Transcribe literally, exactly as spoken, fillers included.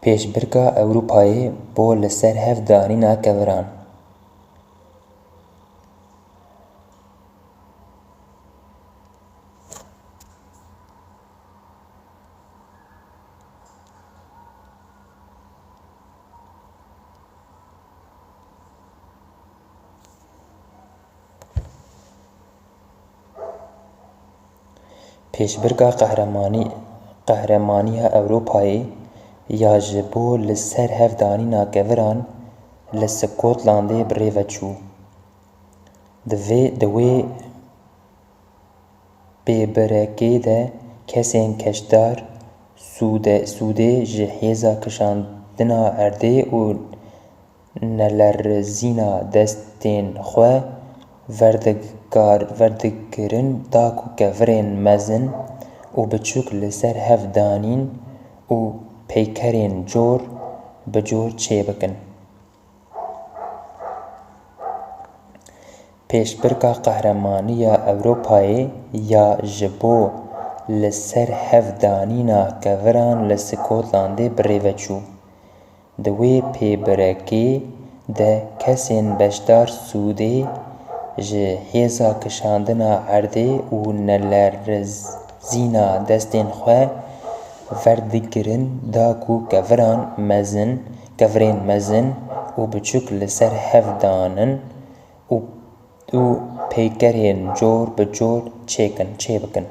Pêşbirka Ewropayê bo li ser hev danîna keviran. Pêşbirka qehremanî-, qehremaniya Ewropayê ya ji bo li ser hev danîna keviran li Skotlandê bi rê ve çû. Di vê, di wê pêbirekê de kesên keşdar sûde-, sûdê ji hêza kişandina erdê û nelerizîna destên xwe verdigkar-, verdigirin da ku kevirên mezin û biçûk li ser hev danîn û peykerên cor bi cor çêbikin. Pêşbirka qehremaniya Ewropayê ya ji bo li ser hev danîna keviran li Skotlandê bi rê ve çû. Di wê pêbirekê de kesên beşdar sûdê ji hêza kişandina erdê û nelerizîna destên xwe verdigirin da ku keviran mezin, kevirên mezin û biçûk li ser hev danin û, û peykerên cor bi cor çêkin, çêbikin.